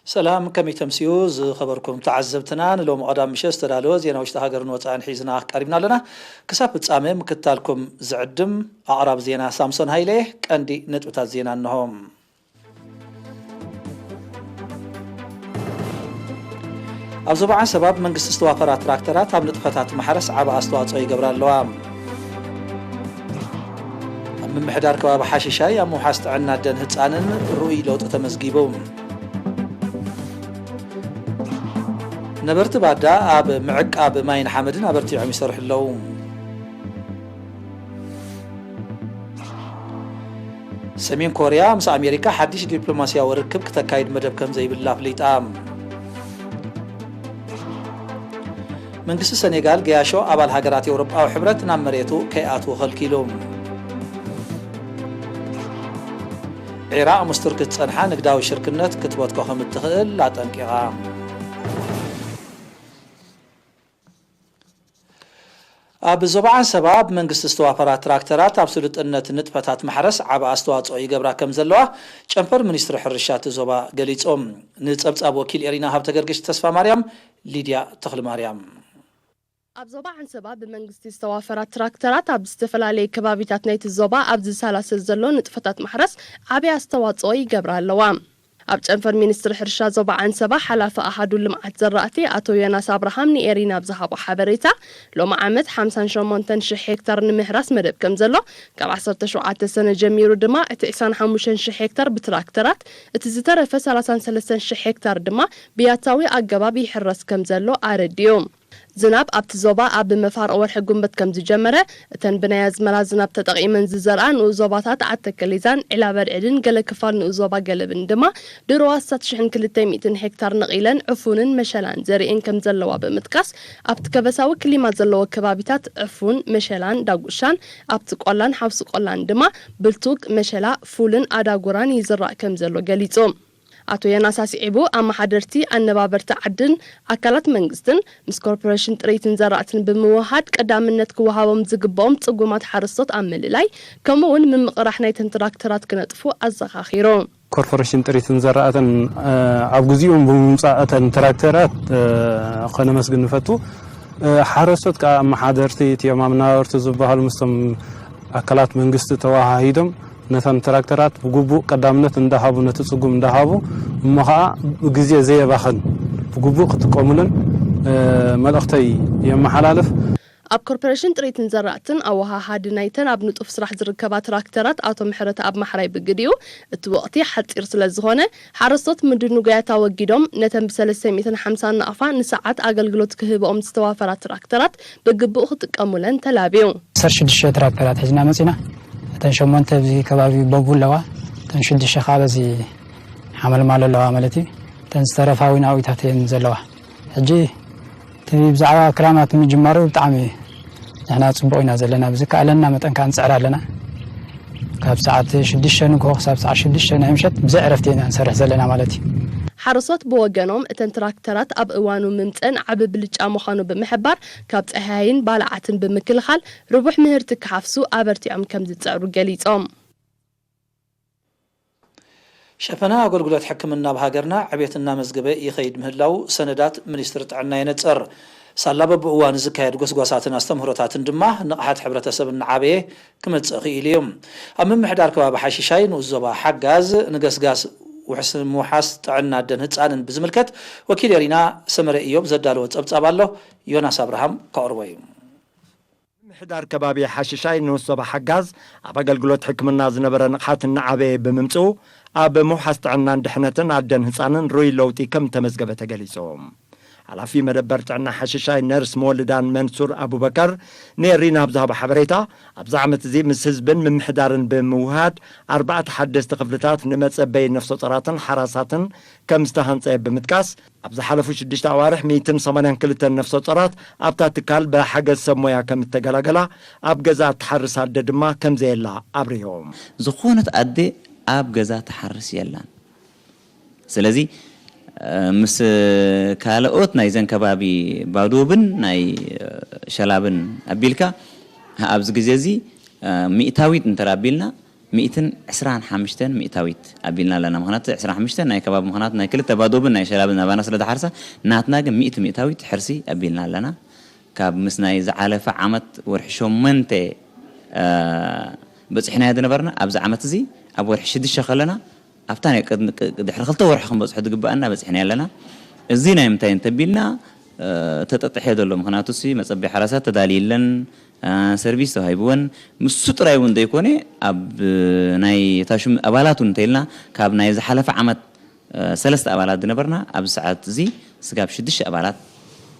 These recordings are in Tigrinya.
ሰላም፣ ከመይ ተምስዩ ዝኸበርኩም ተዓዘብትና? ንሎሚ ቀዳም ምሸት ዝተዳለወ ዜና ውሽጢ ሃገርን ወጻእን ሒዝና ቀሪብና ኣለና። ክሳብ ፍጻመ ምክትታልኩም ዝዕድም ኣቕራብ ዜና ሳምሶን ሃይለ። ቀንዲ ነጥብታት ዜና እንሆ። ኣብ ዞባ ዓንሰባ ብመንግስቲ ዝተዋፈራ ትራክተራት ኣብ ንጥፈታት ማሕረስ ዓቢ ኣስተዋጽኦ ይገብራ ኣለዋ። ኣብ ምምሕዳር ከባቢ ሓሽሻይ ኣብ ምውሓስ ጥዕና ኣደን ህጻንን ርኡይ ለውጢ ተመዝጊቡ። ነበርቲ ባዳ ኣብ ምዕቃብ ማይን ሓመድን ኣበርቲዖም ይሰርሑ ኣለዉ። ሰሜን ኮርያ ምስ ኣሜሪካ ሓድሽ ዲፕሎማስያዊ ርክብ ክተካይድ መደብ ከም ዘይብላ ኣፍሊጣ። መንግስቲ ሰኔጋል ገያሾ ኣባል ሃገራት ኤውሮጳዊ ሕብረት ናብ መሬቱ ከይኣትዉ ከልኪሉ። ዒራቕ ምስ ቱርኪ ዝጸንሓ ንግዳዊ ሽርክነት ክትበትኮ ከም እትኽእል ኣጠንቂቓ። ኣብ ዞባ ዓንሰባ ብመንግስቲ ዝተዋፈራ ትራክተራት ኣብ ስሉጥነት ንጥፈታት ማሕረስ ዓቢ ኣስተዋጽኦ ይገብራ ከም ዘለዋ ጨንፈር ሚኒስትሪ ሕርሻ እቲ ዞባ ገሊጹ። ንጸብጻብ ወኪል ኤሪና ሃብተገርግሽ ተስፋ ማርያም፣ ሊድያ ተኽለማርያም። ኣብ ዞባ ዓንሰባ ብመንግስቲ ዝተዋፈራ ትራክተራት ኣብ ዝተፈላለዩ ከባቢታት ናይቲ ዞባ ኣብ ዝሰላሰል ዘሎ ንጥፈታት ማሕረስ ዓቢ ኣስተዋጽኦ ይገብራ ኣለዋ። ኣብ ጨንፈር ሚኒስትሪ ሕርሻ ዞባ ዓንሰባ ሓላፊ ኣሃዱ ልምዓት ዘራእቲ ኣቶ ዮናስ ኣብርሃም ንኤሪና ኣብ ዝሃቦ ሓበሬታ፣ ሎሚ ዓመት ሓምሳን ሸሞንተን ሽሕ ሄክታር ንምህራስ መደብ ከም ዘሎ፣ ካብ ዓሰርተ ሸውዓተ ሰነ ጀሚሩ ድማ እቲ ዕስራን ሓሙሽተን ሽሕ ሄክታር ብትራክተራት፣ እቲ ዝተረፈ ሰላሳን ሰለስተን ሽሕ ሄክታር ድማ ብያታዊ ኣገባብ ይሕረስ ከም ዘሎ ኣረዲኡ። ዝናብ ኣብቲ ዞባ ኣብ መፋርቕ ወርሒ ጉንበት ከም ዝጀመረ፣ እተን ብናይ ኣዝመራ ዝናብ ተጠቒመን ዝዘርኣ ንኡስ ዞባታት ዓዲ ተከሊዛን ዒላ በርዕድን ገለ ክፋል ንኡስ ዞባ ገለብን ድማ ድሮ ኣስታት ሽሕን ክልተ ሚእትን ሄክታር ነቒለን ዕፉንን መሸላን ዘሪኤን ከም ዘለዋ ብምጥቃስ፣ ኣብቲ ከበሳዊ ክሊማ ዘለዎ ከባቢታት ዕፉን፣ መሸላን ዳጉሻን፣ ኣብቲ ቆላን ሓውሲ ቆላን ድማ ብልቱግ፣ መሸላ፣ ፉልን ኣዳጉራን ይዝራእ ከም ዘሎ ገሊጹ። ኣቶ ዮናስ ኣስዒቡ፣ ኣመሓደርቲ ኣነባበርቲ ዓድን ኣካላት መንግስትን ምስ ኮርፖሬሽን ጥሪትን ዘራእትን ብምውሃድ ቀዳምነት ክወሃቦም ዝግብኦም ጽጉማት ሓረስቶት ኣብ ምልላይ፣ ከምኡ እውን ምምቕራሕ ናይተን ትራክተራት ክነጥፉ ኣዘኻኺሩ። ኮርፖሬሽን ጥሪትን ዘራእትን፣ እ፣ ኣብ ግዚኡ ብምምጻእ እተን ትራክተራት፣ እ፣ ከነመስግን ንፈቱ። እ፣ ሓረስቶት ከኣ ኣመሓደርቲ፣ እቲኦም ኣመናበርቲ ዝበሃሉ ምስቶም ኣካላት መንግስቲ ተወሃሂዶም ነተን ትራክተራት ብግቡእ ቀዳምነት እንዳሃቡ፣ ነቲ ጽጉም እንዳሃቡ፣ እሞ ኸኣ ብግዜ ዘየባኽን ብግቡእ ክጥቀሙለን፣ እ፣ መልእኽተይ የመሓላልፍ። ኣብ ኮርፖሬሽን ጥሪትን ዘራእትን ኣወሃሃዲ ናይተን ኣብ ንጡፍ ስራሕ ዝርከባ ትራክተራት ኣቶ ምሕረተኣብ ማሕራይ ብግዲኡ፣ እቲ ወቕቲ ሓጺር ስለ ዝኾነ፣ ሓረስቶት ምድንጓያት ኣወጊዶም፣ ነተን ብሰለስተ ሚእትን ሓምሳን ናቕፋ ንሰዓት ኣገልግሎት ክህብኦም ዝተዋፈራ ትራክተራት ብግቡእ ክጥቀሙለን ተላብዩ። ዓሰርተ ሽዱሽተ ትራክተራት ሒዝና መጺና። እተን ሸሞንተ ኣብዚ ከባቢ ቦቡ ኣለዋ፣ እተን ሽዱሽተ ከዓ በዚ ሓመልማሎ ኣለዋ ማለት እዩ። እተን ዝተረፋ እውን ኣብታት እየን ዘለዋ። ሕጂ እቲ ብዛዕባ ክራማት ምጅማሩ ብጣዕሚ ንሕና ጽቡቕ ኢና ዘለና። ብዝከኣለና መጠን ከዓ ንጽዕር ኣለና። ካብ ሰዓት ሽዱሽተ ንግሆ ክሳብ ሰዓት ሽዱሽተ ናይ ምሸት ብዘይ ዕረፍቲ ኢና ንሰርሕ ዘለና ማለት እዩ። ሓረስቶት ብወገኖም፣ እተን ትራክተራት ኣብ እዋኑ ምምፀን ዓቢ ብልጫ ምዃኑ ብምሕባር፣ ካብ ጸሃይን ባልዓትን ብምክልኻል ርቡሕ ምህርቲ ክሓፍሱ ኣበርቲዖም ከም ዝጽዕሩ ገሊጾም። ሸፈና ኣገልግሎት ሕክምና ኣብ ሃገርና ዕቤት እናመዝገበ ይኸይድ ምህላው ሰነዳት ሚኒስትሪ ጥዕና የነጽር። ሳላ በብእዋኑ ዝካየድ ጎስጓሳትን ኣስተምህሮታትን ድማ ንቕሓት ሕብረተሰብ እናዓበየ ክመጽእ ክኢሉ እዩ። ኣብ ምምሕዳር ከባቢ ሓሽሻይ ንኡስ ዞባ ሓጋዝ ንገስጋስ ውሕስ-፣ ምውሓስ ጥዕና ኣደን ህጻንን ብዝምልከት ወኪል ኤሪና ሰመረ ኢዮብ ዘዳለዎ ጸብጻብ ኣሎ። ዮናስ ኣብርሃም ከቕርቦ እዩ። ምምሕዳር ከባቢ ሓሽሻይ ንኡስ ዞባ ሓጋዝ ኣብ ኣገልግሎት ሕክምና ዝነበረ ንቕሓት እናዓበየ ብምምጽኡ፣ ኣብ ምውሓስ ጥዕናን ድሕነትን ኣደን ህጻንን ርኡይ ለውጢ ከም ተመዝገበ ተገሊጹ። ሓላፊ መደበር ጥዕና ሓሽሻይ ነርስ መወልዳን መንሱር ኣቡበከር ንኤሪና ኣብ ዝሃቦ ሓበሬታ፣ ኣብዚ ዓመት እዚ ምስ ህዝብን ምምሕዳርን ብምውሃድ ኣርባዕተ ሓደስቲ ክፍልታት ንመጸበዪ ነፍሰ ጾራትን ሓራሳትን ከም ዝተሃንጸ ብምጥቃስ፣ ኣብ ዝሓለፉ ሽዱሽተ ኣዋርሕ ሚእትን ሰማንያን ክልተን ነፍሰ ጾራት ኣብታ ትካል ብሓገዝ ሰብ ሞያ ከም እተገላገላ፣ ኣብ ገዛ እትሓርስ ኣደ ድማ ከም ዘየላ ኣብሪሆም። ዝኾነት ኣደ ኣብ ገዛ ትሓርስ የላን። ስለዚ፣ እ፣ ምስ ካልኦት ናይዘን ከባቢ ባዶብን ናይ፣ እ፣ ሸላብን ኣቢልካ፣ ኣብዚ ግዜ እዚ፣ እ፣ ሚእታዊት እንተር ኣቢልና፣ ሚእትን ዕስራን ሓሙሽተን ሚእታዊት ኣቢልና ኣለና። ምኽንያቱ ዕስራን ሓሙሽተን ናይ ከባቢ፣ ምኽንያቱ ናይ ክልተ ባዶብን ናይ ሸላብን ናባና ስለ ዝሓርሳ፣ ናትና ግን ሚእቲ ሚእታዊት ሕርሲ ኣቢልና ኣለና። ካብ ምስ ናይ ዝሓለፈ ዓመት ወርሒ ሸሞንተ፣ እ፣ በጺሕናዮ ዝነበርና፣ ኣብዚ ዓመት እዚ ኣብ ወርሒ ሽዱሽተ ከለና፣ ኣብታ ናይ ቅድሚ፣ ቅ-፣ ድሕሪ ክልተ ወርሒ ክንበጽሖ ዝግብኣና በጺሕናዮ ኣለና። እዚ ናይ ምንታይ እንተቢልና፣ እ፣ ተጠጥሐ ዘሎ፣ ምኽንያቱ ሲ መጸበይ ሓራሳት ተዳልየለን፣ እ፣ ሰርቪስ ተዋሂብወን፣ ምሱ ጥራይ እውን ዘይኮነ፣ ኣብ ናይ ታሹም ኣባላት እውን እንተኢልና፣ ካብ ናይ ዝሓለፈ ዓመት፣ እ፣ ሰለስተ ኣባላት ዝነበርና፣ ኣብዚ ሰዓት እዚ ስጋብ ሽዱሽተ ኣባላት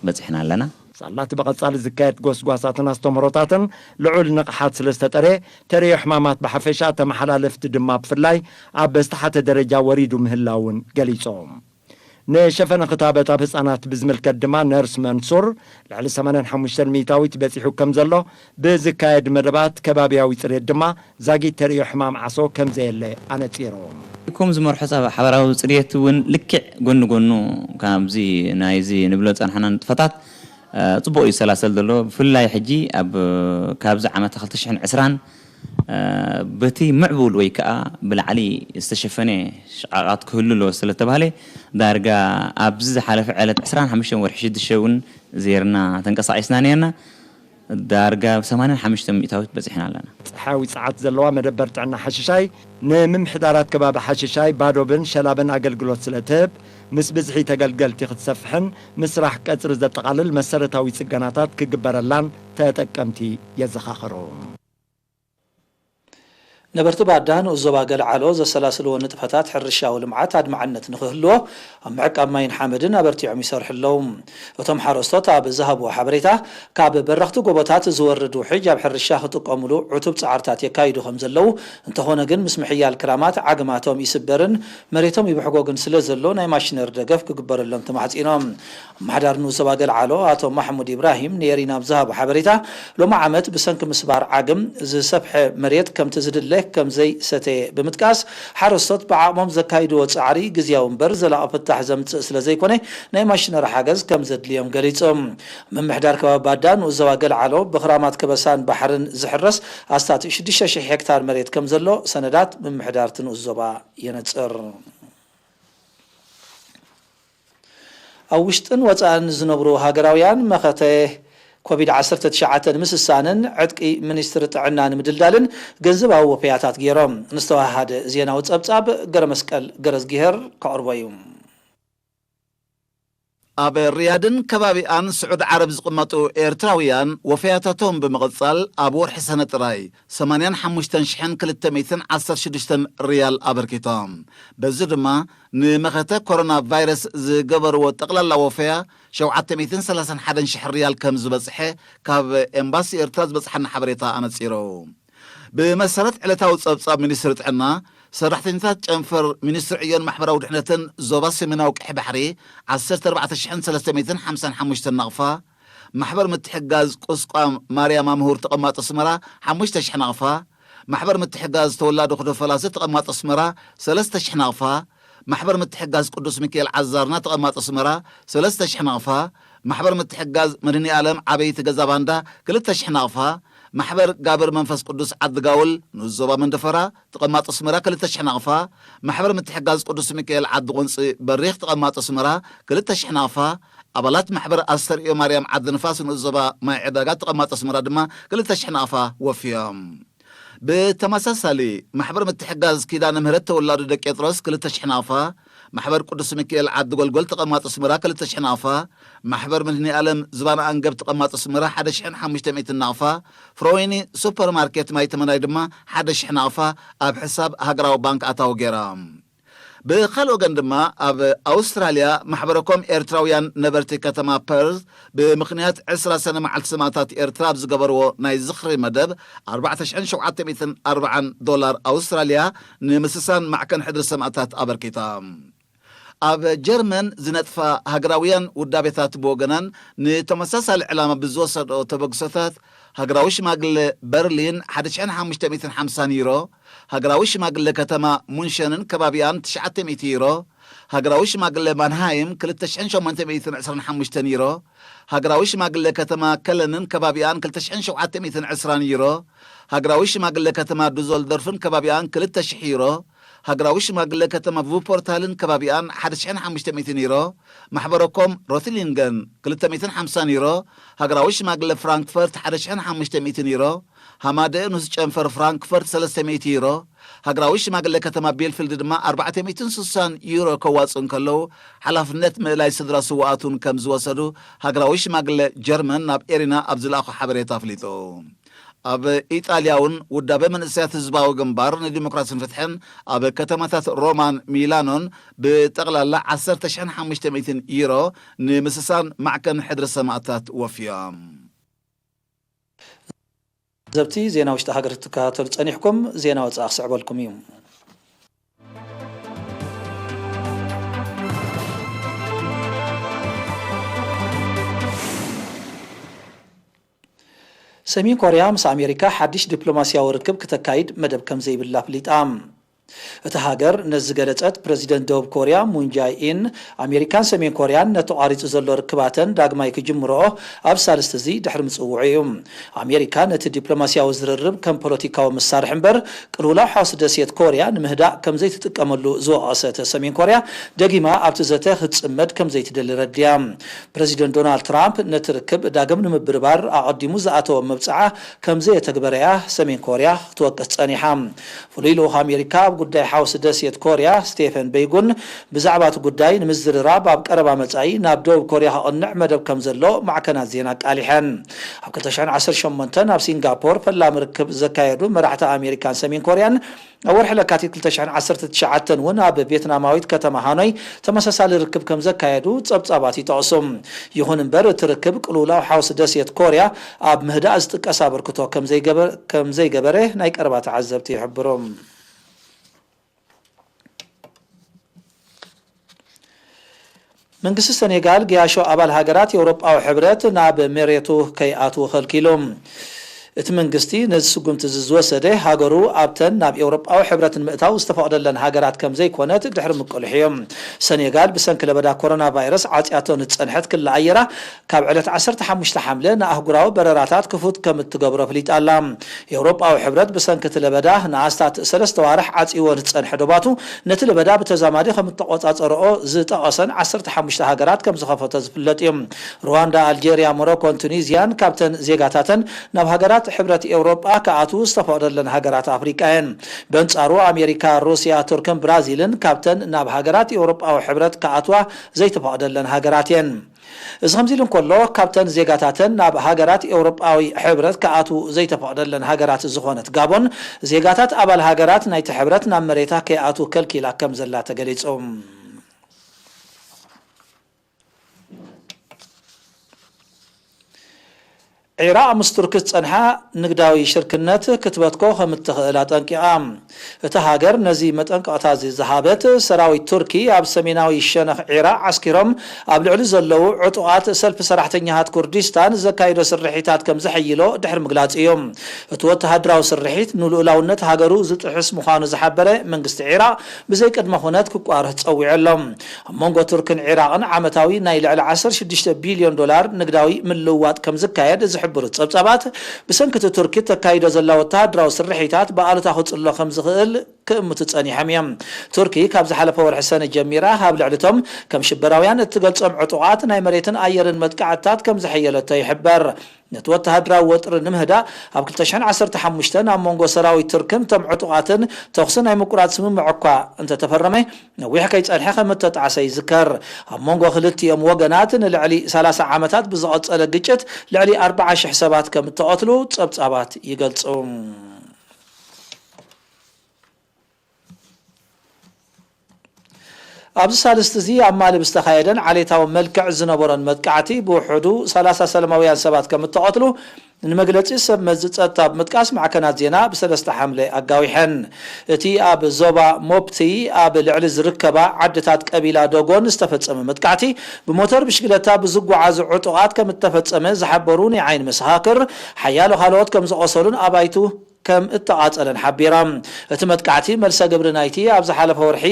በጺሕና ኣለና። ሳላ እቲ ብቐጻሊ ዝካየድ ጎስጓሳትን ኣስተምህሮታትን ልዑል ንቕሓት ስለ ዝተጠርየ፣ ተርእዮ ሕማማት ብሓፈሻ፣ ተመሓላለፍቲ ድማ ብፍላይ ኣብ ዝተሓተ ደረጃ ወሪዱ ምህላውን ገሊጾም። ንሸፈነ ክታበት ኣብ ህጻናት ብዝምልከት ድማ ነርስ መንሱር፣ ልዕሊ ሰማንያን ሓሙሽተን ሚእታዊት በጺሑ ከም ዘሎ፣ ብዝካየድ መደባት ከባብያዊ ጽሬት ድማ ዛጊት ተርእዮ ሕማም ዓሶ ከም ዘየለ ኣነጺሩ። ከም ዝመርሖ ጸባ ሓበራዊ ጽሬት እውን ልክዕ ጎኒ ጎኑ ካብዚ ናይዚ ንብሎ ጸንሓና ንጥፈታት፣ እ፣ ጽቡቕ እዩ ዝሰላሰል ዘሎ። ብፍላይ ሕጂ ኣብ፣ ካብዚ ዓመት ክልተ ሽሕን ዕስራን፣ እ፣ በቲ ምዕቡል ወይ ከኣ ብላዕሊ ዝተሸፈነ ሽቓቓት ክህሉ ኣለዎ ስለተባህለ፣ ዳርጋ ኣብዚ ዝሓለፈ ዕለት ዕስራን ሓሙሽተን ወርሒ ሽዱሽተ እውን ዜርና ተንቀሳቒስና ነርና። ዳርጋ ሰማንያን ሓሙሽተን ሚእታዊት በጺሕና ኣለና። ጸሓያዊ ጸዓት ዘለዋ መደበር ጥዕና ሓሽሻይ፣ ንምምሕዳራት ከባቢ ሓሽሻይ፣ ባዶብን ሸላብን ኣገልግሎት ስለ ትህብ፣ ምስ ብዝሒ ተገልገልቲ ክትሰፍሕን፣ ምስራሕ ቀጽሪ ዘጠቓልል መሰረታዊ ጽገናታት ክግበረላን ተጠቀምቲ የዘኻኽሩ። ነበርቲ ባዳ ንኡስ ዞባ ገልዓሎ ዘሰላስልዎ ንጥፈታት ሕርሻዊ ልምዓት ኣድማዕነት ንኽህልዎ ኣብ ምዕቃብ ማይን ሓመድን ኣበርቲዖም ይሰርሑ ኣለዉ። እቶም ሓረስቶት ኣብ ዝሃብዎ ሓበሬታ፣ ካብ በረኽቲ ጎቦታት ዝወርድ ውሕጅ ኣብ ሕርሻ ክጥቀሙሉ ዕቱብ ጻዕርታት የካይዱ ከም ዘለዉ፣ እንተኾነ ግን ምስ ምሕያል ክራማት ዓግማቶም ይስበርን መሬቶም ይብሕጎግን ስለ ዘሎ ናይ ማሽነሪ ደገፍ ክግበረሎም ተማሕጺኖም። ኣመሓዳሪ ንኡስ ዞባ ገልዓሎ ኣቶ ማሕሙድ ኢብራሂም ንኤሪና ኣብ ዝሃቦ ሓበሬታ፣ ሎሚ ዓመት ብሰንኪ ምስባር ዓግም ዝሰፍሐ መሬት ከምቲ ዝድለ ከም ዘይሰተየ ብምጥቃስ፣ ሓረስቶት ብዓቕሞም ዘካይድዎ ጻዕሪ ግዝያዊ እምበር ዘላቒ ፍታሕ ዘምጽእ ስለ ዘይኮነ፣ ናይ ማሽነሪ ሓገዝ ከም ዘድልዮም ገሊጹ። ምምሕዳር ከባቢ ባዳ ንኡስ ዞባ ገልዓሎ ብኽራማት ከበሳን ባሕርን ዝሕረስ ኣስታት ሽዱሽተ ሽሕ ሄክታር መሬት ከም ዘሎ ሰነዳት ምምሕዳር እቲ ንኡስ ዞባ የነጽር። ኣብ ውሽጥን ወጻእን ዝነብሩ ሃገራውያን መኸተ ኮቪድ ዓሰርተ ትሽዓተ ንምስሳንን ዕጥቂ ሚኒስትሪ ጥዕና ንምድልዳልን ገንዘባዊ ወፈያታት ገይሮም። ንዝተወሃሃደ ዜናዊ ጸብጻብ ገረመስቀል ገረዝጊሄር ከቕርቦ እዩ። ኣብ ሪያድን ከባቢኣን ስዑድ ዓረብ ዝቕመጡ ኤርትራውያን ወፈያታቶም ብምቕጻል፣ ኣብ ወርሒ ሰነ ጥራይ ሰማንያን ሓሙሽተን ሽሕን ክልተ ሚእትን ዓሰርተ ሽዱሽተን ሪያል ኣበርኪቶም። በዚ ድማ ንመኸተ ኮሮና ቫይረስ ዝገበርዎ ጠቕላላ ወፈያ ሸውዓተ ሚእትን ሰላሳን ሓደን ሽሕ ሪያል ከም ዝበጽሐ ካብ ኤምባሲ ኤርትራ ዝበጽሓና ሓበሬታ ኣነጺሩ። ብመሰረት ዕለታዊ ጸብጻብ ሚኒስትሪ ጥዕና፣ ሰራሕተኛታት ጨንፈር ሚኒስትሪ ዕዮን ማሕበራዊ ድሕነትን ዞባ ሰሜናዊ ቀይሕ ባሕሪ ዓሰርተ ኣርባዕተ ሽሕን ሰለስተ ሚእትን ሓምሳን ሓሙሽተን ናቕፋ፣ ማሕበር ምትሕጋዝ ቁስቋም ማርያም ኣምሁር ተቐማጦ ኣስመራ ሓሙሽተ ሽሕ ናቕፋ፣ ማሕበር ምትሕጋዝ ተወላዶ ክዶ ፈላሲ ተቐማጦ ኣስመራ ሰለስተ ሽሕ ናቕፋ፣ ማሕበር ምትሕጋዝ ቅዱስ ሚካኤል ዓዛርና ተቐማጦ ኣስመራ ሰለስተ ሽሕ ናቕፋ፣ ማሕበር ምትሕጋዝ መድኃኔ ዓለም ዓበይቲ ገዛ ባንዳ ክልተ ሽሕ ናቕፋ፣ ማሕበር ጋብር መንፈስ ቅዱስ ዓዲ ጋውል ንኡስ ዞባ መንደፈራ ተቐማጦ ኣስመራ ክልተ ሽሕ ናቕፋ፣ ማሕበር ምትሕጋዝ ቅዱስ ሚካኤል ዓዲ ቁንጺ በሪኽ ተቐማጦ ኣስመራ ክልተ ሽሕ ናቕፋ፣ ኣባላት ማሕበር ኣስተርእዮ ማርያም ዓዲ ንፋስ ንኡስ ዞባ ማይ ዕዳጋ ተቐማጦ ኣስመራ ድማ ክልተ ሽሕ ናቕፋ ወፍዮም። ብተመሳሳሊ፣ ማሕበር ምትሕጋዝ ኪዳነ ምህረት ተወላዶ ደቂ ጴጥሮስ ክልተ ሽሕ ናቕፋ፣ ማሕበር ቅዱስ ሚካኤል ዓዲ ጎልጎል ተቐማጦ ኣስመራ ክልተ ሽሕ ናቕፋ፣ ማሕበር መድኃኔ ዓለም ዝባን ኣንገብ ተቐማጦ ኣስመራ ሓደ ሽሕን ሓሙሽተ ሚእትን ናቕፋ፣ ፍሮዌኒ ሱፐርማርኬት ማይ ተመናይ ድማ ሓደ ሽሕ ናቕፋ ኣብ ሕሳብ ሃገራዊ ባንክ ኣታዊ ገይራ። ብኻልእ ወገን ድማ፣ ኣብ ኣውስትራልያ ማሕበረኮም ኤርትራውያን ነበርቲ ከተማ ፐርዝ ብምኽንያት ዕስራ ሰነ መዓልቲ ሰማእታት ኤርትራ ኣብ ዝገበርዎ ናይ ዝኽሪ መደብ፣ ኣርባዕተ ሽሕን ሸውዓተ ሚእትን ኣርባዓን ዶላር ኣውስትራልያ ንምስሳን ማዕከን ሕድሪ ሰማእታት ኣበርኪታ። ኣብ ጀርመን ዝነጥፋ ሃገራውያን ውዳቤታት ብወገነን፣ ንተመሳሳሊ ዕላማ ብዝወሰድኦ ተበግሶታት፣ ሃገራዊ ሽማግለ በርሊን ሓደ ሽሕን ሓሙሽተ ሚእትን ሓምሳን ዩሮ፣ ሃገራዊ ሽማግለ ከተማ ሙንሸንን ከባቢኣን ትሽዓተ ሚእቲ ዩሮ፣ ሃገራዊ ሽማግለ ማንሃይም ክልተ ሽሕን ሸሞንተ ሚእትን ዕስራን ሓሙሽተን ዩሮ፣ ሃገራዊ ሽማግለ ከተማ ከለንን ከባቢኣን ክልተ ሽሕን ሸውዓተ ሚእትን ዕስራን ዩሮ፣ ሃገራዊ ሽማግለ ከተማ ዱዞልዶርፍን ከባቢኣን ክልተ ሽሕ ዩሮ፣ ሃገራዊ ሽማግለ ከተማ ቩፖርታልን ከባቢኣን ሓደ ሽሕን ሓሙሽተ ሚእትን ዩሮ፣ ማሕበረኮም ሮትሊንገን ክልተ ሚእትን ሓምሳን ዩሮ፣ ሃገራዊ ሽማግለ ፍራንክፈርት ሓደ ሽሕን ሓሙሽተ ሚእትን ዩሮ፣ ሃማደኤ ንኡስ ጨንፈር ፍራንክፈርት ሰለስተ ሚእቲ ዩሮ፣ ሃገራዊ ሽማግለ ከተማ ቤልፊልድ ድማ ኣርባዕተ ሚእትን ስሳን ዩሮ ከዋጽኡ እንከለዉ፣ ሓላፍነት ምእላይ ስድራ ስውኣት እውን ከም ዝወሰዱ ሃገራዊ ሽማግለ ጀርመን ናብ ኤሪና ኣብ ዝለኣኾ ሓበሬታ ኣፍሊጡ። ኣብ ኢጣልያ እውን ውዳበ መንእሰያት ህዝባዊ ግንባር ንዲሞክራሲን ፍትሕን ኣብ ከተማታት ሮማን ሚላኖን ብጠቕላላ ዓሰርተ ሽሕን ሓሙሽተ ሚእትን ዩሮ ንምስሳን ማዕከን ሕድሪ ሰማእታት ወፍዮም። ዘብቲ ዜና ውሽጢ ሃገር ክትከታተሉ ጸኒሕኩም፣ ዜና ወጻኢ ክስዕበልኩም እዩ። ሰሜን ኮርያ ምስ ኣሜሪካ ሓድሽ ዲፕሎማስያዊ ርክብ ክተካይድ መደብ ከም ዘይብላ ኣፍሊጣ። እታ ሃገር ነዚ ዝገለጸት ፕረዚደንት ደቡብ ኮርያ ሙን ጃይ ኢን፣ ኣሜሪካን ሰሜን ኮርያን ነቲ ቋሪጹ ዘሎ ርክባተን ዳግማይ ክጅምርኦ ኣብ ሳልስቲ እዚ ድሕሪ ምጽውዑ እዩ። ኣሜሪካ ነቲ ዲፕሎማስያዊ ዝርርብ ከም ፖለቲካዊ መሳርሒ እምበር ቅልውላው ሓውሲ ደሴት ኮርያ ንምህዳእ ከም ዘይትጥቀመሉ ዝወቐሰት ሰሜን ኮርያ፣ ደጊማ ኣብቲ ዘተ ክትጽመድ ከም ዘይትደሊ ረድያ። ፕረዚደንት ዶናልድ ትራምፕ ነቲ ርክብ ዳግም ንምብርባር ኣቐዲሙ ዝኣተወ መብጽዓ ከም ዘየተግበረ እያ ሰሜን ኮርያ ክትወቅስ ጸኒሓ። ፍሉይ ልኡኽ ኣሜሪካ ኣብ ጉዳይ ሓውሲ ደሴት ኮርያ ስቴፈን በይጉን ብዛዕባ እቲ ጉዳይ ንምዝርራብ ኣብ ቀረባ መጻኢ ናብ ደቡብ ኮርያ ከቕንዕ መደብ ከም ዘሎ ማዕከናት ዜና ኣቃሊሐን። ኣብ ክልተ ሽሕን ዓሰርተ ሸሞንተን ኣብ ሲንጋፖር ፈላሚ ርክብ ዘካየዱ መራሕቲ ኣሜሪካን ሰሜን ኮርያን ኣብ ወርሒ ለካቲት ክልተ ሽሕን ዓሰርተ ትሽዓተን እውን ኣብ ቬትናማዊት ከተማ ሃኖይ ተመሳሳሊ ርክብ ከም ዘካየዱ ጸብጻባት ይጠቕሱ። ይኹን እምበር እቲ ርክብ ቅልውላው ሓውሲ ደሴት ኮርያ ኣብ ምህዳእ ዝጥቀስ ኣበርክቶ ከም ዘይገበ-፣ ከም ዘይገበረ ናይ ቀረባ ተዓዘብቲ ይሕብሩ። መንግስቲ ሰኔጋል ገያሾ ኣባል ሃገራት ኤውሮጳዊ ሕብረት ናብ መሬቱ ከይኣትዉ ከልኪሉ። እቲ መንግስቲ ነዚ ስጉምቲ እዚ ዝወሰደ ሃገሩ ኣብተን ናብ ኤውሮጳዊ ሕብረት ንምእታው ዝተፈቕደለን ሃገራት ከም ዘይኮነት ድሕሪ ምቅልሑ እዩ። ሰኔጋል ብሰንኪ ለበዳ ኮሮና ቫይረስ ዓጽያቶ ንዝጸንሐት ክሊ ኣየራ ካብ ዕለት ዓሰርተ ሓሙሽተ ሓምለ ንኣህጉራዊ በረራታት ክፉት ከም እትገብሮ ኣፍሊጣ ኣላ። ኤውሮጳዊ ሕብረት ብሰንኪ እቲ ለበዳ ንኣስታት ሰለስተ ዋርሕ ዓጽይዎ ንዝጸንሐ ዶባቱ ነቲ ለበዳ ብተዛማዲ ከም እተቖጻጸርኦ ዝጠቐሰን ዓሰርተ ሓሙሽተ ሃገራት ከም ዝኸፈቶ ዝፍለጥ እዩ። ሩዋንዳ፣ ኣልጀርያ፣ ሞሮኮን ቱኒዝያን ካብተን ዜጋታተን ናብ ሃገራት ሕብረት ኤውሮጳ ክኣትዉ ዝተፈቕደለን ሃገራት ኣፍሪቃ እየን። በንጻሩ ኣሜሪካ፣ ሩስያ፣ ቱርክን ብራዚልን ካብተን ናብ ሃገራት ኤውሮጳዊ ሕብረት ክኣትዋ ዘይተፈቕደለን ሃገራት እየን። እዚ ከምዚ ኢሉ እንከሎ፣ ካብተን ዜጋታተን ናብ ሃገራት ኤውሮጳዊ ሕብረት ክኣትዉ ዘይተፈቕደለን ሃገራት ዝኾነት ጋቦን፣ ዜጋታት ኣባል ሃገራት ናይቲ ሕብረት ናብ መሬታ ከይኣትዉ ከልኪላ ከም ዘላ ተገሊጹ። ዒራቕ ምስ ቱርኪ ዝጸንሓ ንግዳዊ ሽርክነት ክትበትኮ ከም እትኽእል ኣጠንቂቓ። እታ ሃገር ነዚ መጠንቀቕታ እዚ ዝሃበት፣ ሰራዊት ቱርኪ ኣብ ሰሜናዊ ሸነኽ ዒራቕ ዓስኪሮም ኣብ ልዕሊ ዘለዉ ዕጡቓት ሰልፊ ሰራሕተኛታት ኩርዲስታን ዘካይዶ ስርሒታት ከም ዘሐይሎ ድሕሪ ምግላጹ እዩ። እቲ ወተሃደራዊ ስርሒት ንልኡላውነት ሃገሩ ዝጥሕስ ምዃኑ ዝሓበረ መንግስቲ ዒራቕ ብዘይ ቅድመ ኩነት ክቋረጽ ጸዊዑ ኣሎ። ኣብ መንጎ ቱርክን ዒራቕን ዓመታዊ ናይ ልዕሊ ዓሰርተ ሽዱሽተ ቢልዮን ዶላር ንግዳዊ ምልውዋጥ ከም ዝካየድ ዝሕብሩ ጸብጻባት፣ ብሰንኪ እቲ ቱርኪ ተካይዶ ዘላ ወተሃደራዊ ስርሒታት ብኣሉታ ክጽሎ ከም ዝኽእል ክእምቱ ጸኒሖም እዮም። ቱርኪ ካብ ዝሓለፈ ወርሒ ሰነ ጀሚራ ኣብ ልዕሊ እቶም ከም ሽበራውያን እትገልጾም ዕጡቓት ናይ መሬትን ኣየርን መጥቃዕትታት ከም ዘሐየለቶ ይሕበር። ነቲ ወተሃደራዊ ወጥሪ ንምህዳእ ኣብ ክልተ ሽሕን ዓሰርተ ሓሙሽተን ኣብ መንጎ ሰራዊት ቱርክን እቶም ዕጡቓትን ተኹሲ ናይ ምቁራጽ ስምምዕ እኳ እንተተፈረመ፣ ነዊሕ ከይጸንሐ ከም እተጣዕሰ ይዝከር። ኣብ መንጎ ክልቲኦም ወገናት ንልዕሊ ሰላሳ ዓመታት ብዝቐጸለ ግጭት ልዕሊ ኣርብዓ ሽሕ ሰባት ከም እተቐትሉ ጸብጻባት ይገልጹ። ኣብዚ ሳልስቲ እዚ ኣብ ማሊ ብዝተኻየደን ዓሌታዊ መልክዕ ዝነበሮን መጥቃዕቲ ብውሕዱ ሰላሳ ሰላማውያን ሰባት ከም እተቐትሉ ንመግለጺ ሰብ መዚ ጸጥታ ብምጥቃስ፣ ማዕከናት ዜና ብ ሰለስተ ሓምለ ኣጋዊሐን። እቲ ኣብ ዞባ ሞፕቲ ኣብ ልዕሊ ዝርከባ ዓድታት ቀቢላ ዶጎን ዝተፈጸመ መጥቃዕቲ፣ ብሞተር ብሽክለታ ብዝጓዓዙ ዕጡቓት ከም እተፈጸመ ዝሓበሩ ናይ ዓይኒ መሰኻክር፣ ሓያሎ ካልኦት ከም ዝቖሰሉን ኣባይቱ ከም እተቓጸለን ሓቢራ። እቲ መጥቃዕቲ፣ መልሰ ግብሪ ናይቲ ኣብ ዝሓለፈ ወርሒ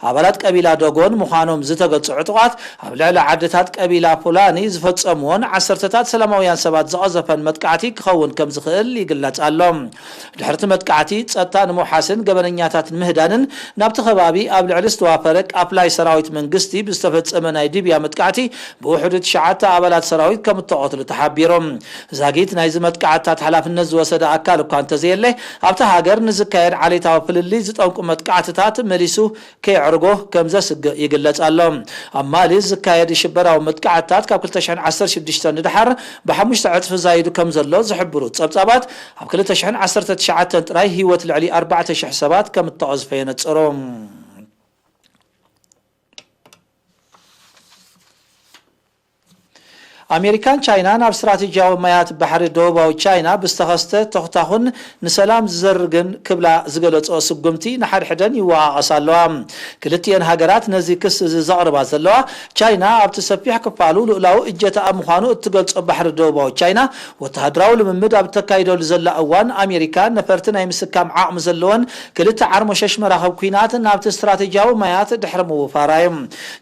ኣባላት ቀቢላ ዶጎን ምዃኖም ዝተገልጹ ዕጡቓት ኣብ ልዕሊ ዓድታት ቀቢላ ፉላኒ ዝፈጸምዎን ዓሰርተታት ሰላማውያን ሰባት ዝቐዘፈን መጥቃዕቲ ክኸውን ከም ዝኽእል ይግለጽ ኣሎ። ድሕርቲ መጥቃዕቲ፣ ጸጥታ ንምውሓስን ገበነኛታት ንምህዳንን፣ ናብቲ ከባቢ ኣብ ልዕሊ ዝተዋፈረ ቃፍላይ ሰራዊት መንግስቲ ብዝተፈጸመ ናይ ድብያ መጥቃዕቲ፣ ብውሕዱ ትሽዓተ ኣባላት ሰራዊት ከም እተቐትሉ ተሓቢሩ። ዛጊት ናይዚ መጥቃዕትታት ሓላፍነት ዝወሰደ ኣካል እኳ እንተዘየለ፣ ኣብታ ሃገር ንዝካየድ ዓሌታዊ ፍልልይ ዝጠንቁ መጥቃዕትታት መሊሱ ከየዕርጎ ከም ዘስግእ ይግለጽ ኣሎ። ኣብ ማሊ ዝካየድ ሽበራዊ መጥቃዕትታት ካብ ክልተ ሽሕን ዓሰርተ ሽዱሽተን ንደሓር ብሓሙሽተ ዕጽፊ ዛይዱ ከም ዘሎ ዝሕብሩ ጸብጻባት፣ ኣብ ክልተ ሽሕን ዓሰርተ ትሽዓተን ጥራይ ህይወት ልዕሊ ኣርባዕተ ሽሕ ሰባት ከም እተቐዝፈ የነጽሩ። ኣሜሪካን ቻይናን ኣብ ስትራቴጂያዊ ማያት ባሕሪ ደቡባዊ ቻይና ብዝተኸስተ ተኹታኹን ንሰላም ዝዘርግን ክብላ ዝገለጾ ስጉምቲ ንሓድሕደን ይወቓቐሳ ኣለዋ። ክልቲኤን ሃገራት ነዚ ክሲ እዚ ዘቕርባ ዘለዋ፣ ቻይና ኣብቲ ሰፊሕ ክፋሉ ልኡላዊ እጀታኣ ምዃኑ እትገልጾ ባሕሪ ደቡባዊ ቻይና ወተሃደራዊ ልምምድ ኣብ እተካይደሉ ዘላ እዋን፣ ኣሜሪካ ነፈርቲ ናይ ምስካም ዓቕሚ ዘለወን ክልተ ዓርሞሸሽ መራኽብ ኲናት ናብቲ ስትራቴጂያዊ ማያት ድሕሪ ምውፋራ እዩ።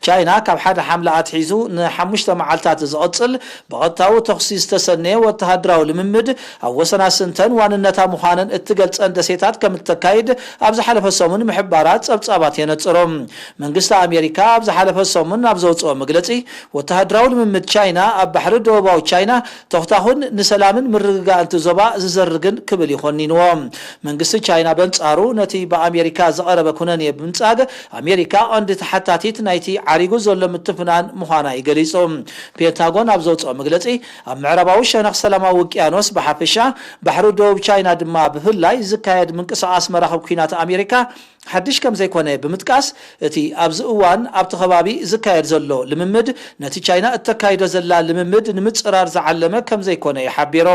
ቻይና ካብ ሓደ ሓምለ ኣትሒዙ ንሓሙሽተ መዓልታት ዝቕጽል ብቐጥታዊ ተኹሲ ዝተሰነየ ወተሃደራዊ ልምምድ፣ ኣብ ወሰን ኣስንተን ዋንነታ ምዃነን እትገልጸን ደሴታት ከም እተካይድ ኣብ ዝሓለፈ ሰሙን ምሕባራ ጸብጻባት የነጽሩ። መንግስቲ ኣሜሪካ ኣብ ዝሓለፈ ሰሙን ኣብ ዘውጽኦ መግለጺ፣ ወተሃደራዊ ልምምድ ቻይና ኣብ ባሕሪ ደቡባዊ ቻይና ተኹታኹን ንሰላምን ምርግጋእን እቲ ዞባ ዝዘርግን ክብል እዩ ኮኒንዎ። መንግስቲ ቻይና በንጻሩ፣ ነቲ ብኣሜሪካ ዝቐረበ ኩነኔ ብምንጻግ፣ ኣሜሪካ ቀንዲ ተሓታቲት ናይቲ ዓሪጉ ዘሎ ምትፍናን ምዃና እዩ ገሊጹ። ፔንታጎን ኣብ ዘውጽኦ መግለጺ፣ ኣብ ምዕራባዊ ሸነኽ ሰላማዊ ውቅያኖስ ብሓፈሻ፣ ባሕሪ ደቡብ ቻይና ድማ ብፍላይ ዝካየድ ምንቅስቓስ መራኽብ ኲናት ኣሜሪካ ሓድሽ ከም ዘይኮነ ብምጥቃስ፣ እቲ ኣብዚ እዋን ኣብቲ ከባቢ ዝካየድ ዘሎ ልምምድ፣ ነቲ ቻይና እተካይዶ ዘላ ልምምድ ንምጽራር ዝዓለመ ከም ዘይኮነ እዩ ሓቢሩ።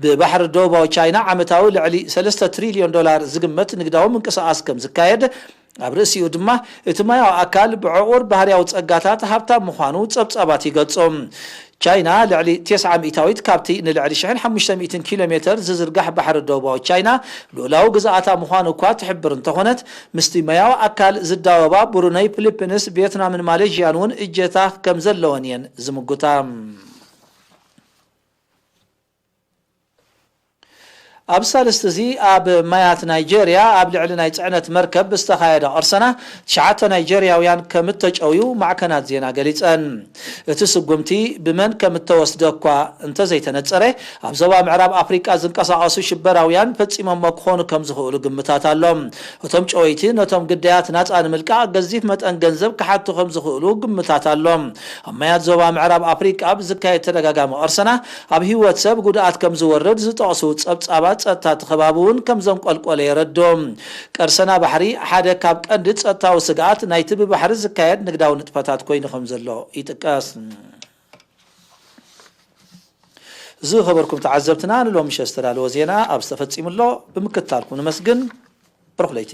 ብባሕሪ ደቡባዊ ቻይና ዓመታዊ ልዕሊ ሰለስተ ትሪልዮን ዶላር ዝግመት ንግዳዊ ምንቅስቓስ ከም ዝካየድ፣ ኣብ ርእሲኡ ድማ እቲ ማያዊ ኣካል ብዕቑር ባህርያዊ ጸጋታት ሃብታም ምዃኑ ጸብጻባት ይገልጹ። ቻይና ልዕሊ ተስዓ ሚእታዊት ካብቲ ንልዕሊ ሽሕን ሓሙሽተ ሚእትን ኪሎ ሜተር ዝዝርጋሕ ባሕሪ ደቡባዊ ቻይና ልኡላዊ ግዝኣታ ምዃኑ እኳ ትሕብር እንተኾነት፣ ምስቲ ማያዊ ኣካል ዝዳወባ ብሩነይ፣ ፊሊፒንስ፣ ቪየትናምን ማሌዥያን እውን እጀታ ከም ዘለወን እየን ዝምጉታ። ኣብ ሳልስቲ እዚ ኣብ ማያት ናይጄርያ ኣብ ልዕሊ ናይ ጽዕነት መርከብ ብዝተኻየደ ቅርሰና ትሽዓተ ናይጄርያውያን ከም እተጨውዩ ማዕከናት ዜና ገሊጸን። እቲ ስጉምቲ ብመን ከም እተወስደ እኳ እንተዘይተነጸረ፣ ኣብ ዞባ ምዕራብ ኣፍሪቃ ዝንቀሳቐሱ ሽበራውያን ፈጺሞሞ ክኾኑ ከም ዝኽእሉ ግምታት ኣሎ። እቶም ጨወይቲ ነቶም ግዳያት ናጻ ንምልቃቕ ገዚፍ መጠን ገንዘብ ክሓቱ ከም ዝኽእሉ ግምታት ኣሎ። ኣብ ማያት ዞባ ምዕራብ ኣፍሪቃ ብዝካየድ ተደጋጋሚ ቅርሰና ኣብ ህይወት ሰብ ጉድኣት ከም ዝወርድ ዝጠቕሱ ጸብጻባት ጸጥታ እቲ ከባቢ እውን ከም ዘንቆልቆለ የረድኡ። ቀርሰና ባሕሪ ሓደ ካብ ቀንዲ ጸጥታዊ ስግኣት ናይቲ ብባሕሪ ዝካየድ ንግዳዊ ንጥፈታት ኮይኑ ከም ዘሎ ይጥቀስ። ዝኸበርኩም ተዓዘብትና፣ ንሎሚ ምሸት ዝተዳለወ ዜና ኣብ ዝተፈጺሙ ኣሎ። ብምክትታልኩም ንመስግን። ብሩኽ ለይቲ።